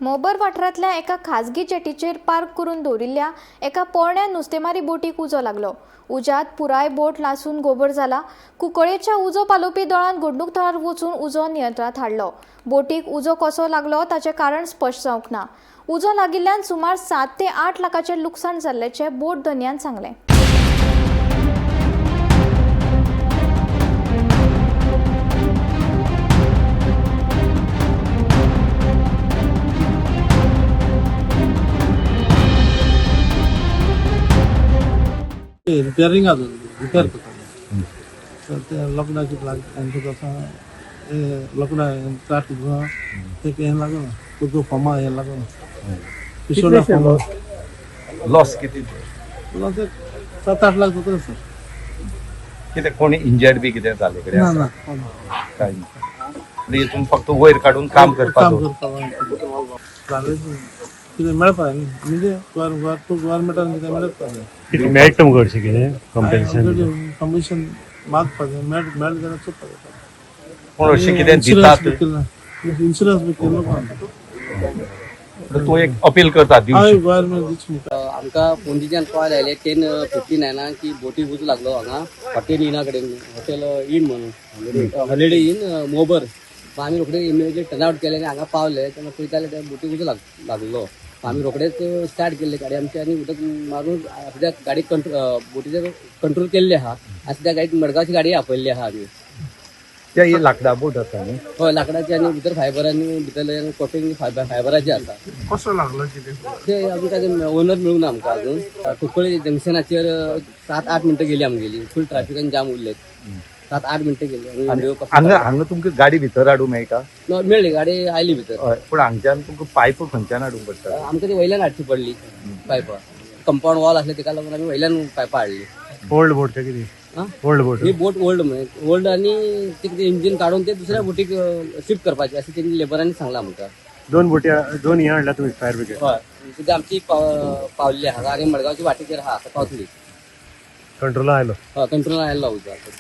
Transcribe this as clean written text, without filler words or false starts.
मोबर वाठारांतल्या एका खाजगी जेटीचेर पार्क करून दवरिल्ल्या एका पोरण्या नुस्तेमारी बोटीक उजो लागलो. उज्यांत पुराय बोट लासून गोबर जाला. कुंकळ्ळेच्या उजो पालोवपी दळान घडणूक थळार वचून उजो नियंत्रणांत हाडलो. बोटीक उजो कसो लागलो ताचें कारण स्पश्ट जावंक ना. उजो लागिल्ल्यान सुमार 7 ते 8 लाखाचें लुकसाण जाल्ल्याचें बोट धनयान सांगलें. रिपेरिंग आसा, रिपेर करता. तर ते लग्नाची तांचे कसो लग्न काट ते हें लागना, तुजो फोमा हें लागना, पिसोडा फोमा. लॉस किती? लॉस एक 7-8 लाख जातले सर. कितें कोणी इंजर्ड बी कितें जाले कडेन ना. आसा? ना. काय ना. म्हणजे हितून फक्त वयर काडून काम करपाक. काम करपाक जालें कितें मेळपा न्ही, म्हणजे गव्हर्मेंटान कितें मेळपा जाय. कितें मेळटा मुगो हरशीं कितें कॉम्पेन्सेशन? कमिशन मागपाक जाय, मेळ मेळ जाल्यार चोवपाक जाता. पूण अशें कितें इन्शुरन्स दितात? बी केला, इन्शुरन्स बी केलो. म्हणटा तूं एक अपील करता हांवें दिवची. गव्हर्मेंट दिवची मुखार. आमकां पणजेच्यान कॉल आयले 10:59 की बोटी उजो लागलो हांगा हॉटेल इना कडेन, हॉटेल इन म्हणून, हॉलिडे इन मोबर. आमी रोखडे इमिडिएटली टर्न आवट केले आनी हांगा पावले तेन्ना पळयताले त्या बोटीक उजो लागलो. आमी रोखडेच स्टार्ट केल्ले गाडी आमची आनी उदक मारून सद्याक गाडी कंट्रोल, बोटीचेर कंट्रोल केल्ले आहा. आनी सद्या गाडी मडगांवची गाडी आपयल्ली आहा आमी. ते ही लांकडा बोट आसा न्ही? हय, लांकडाची आनी भितर फायबर आनी भितर कोटींग फायबराची आसा. कसो लागलो कितें? ते अजून काय ओनर मेळूंक ना आमकां अजून. कुंकळ्ळी जंक्शनाचेर 7-8 मिनटं गेली आमगेली, फूल ट्रॅफिकान जाम उरले, 7-8 मिनटं गेली आनी व्हिडिओ कसो हांगा हांगा तुमकां गाडी भितर हाडूंक मेळटा? ना, मेळ्ळी, गाडी आयली भितर. हय, पूण हांगच्यान तुमकां पायप खंयच्यान हाडूंक पडटा? आमकां ती वयल्यान हाडची पडली पायपां. कंपाऊंड वॉल आसले तेका लागून आमी वयल्यान पायपां हाडली. ओल्ड बोट काय कितें? आं? ओल्ड बोट. ही बोट ओल्ड, म्हणजे ओल्ड आनी ते कितें इंजीन काडून ते दुसऱ्या बोटीक शिफ्ट करपाचे अशें तेणी लेबरांनी सांगलां आमकां. दोन बोटी, दोन हें हाडल्या तुमी फायर ब्रिगेड? हय, सद्या आमची पावल्ली आहा आनी मडगांवची वाटेचेर आहा, आतां पावतली. कंट्रोला आयलो? हय, कंट्रोलान आयलो उजो.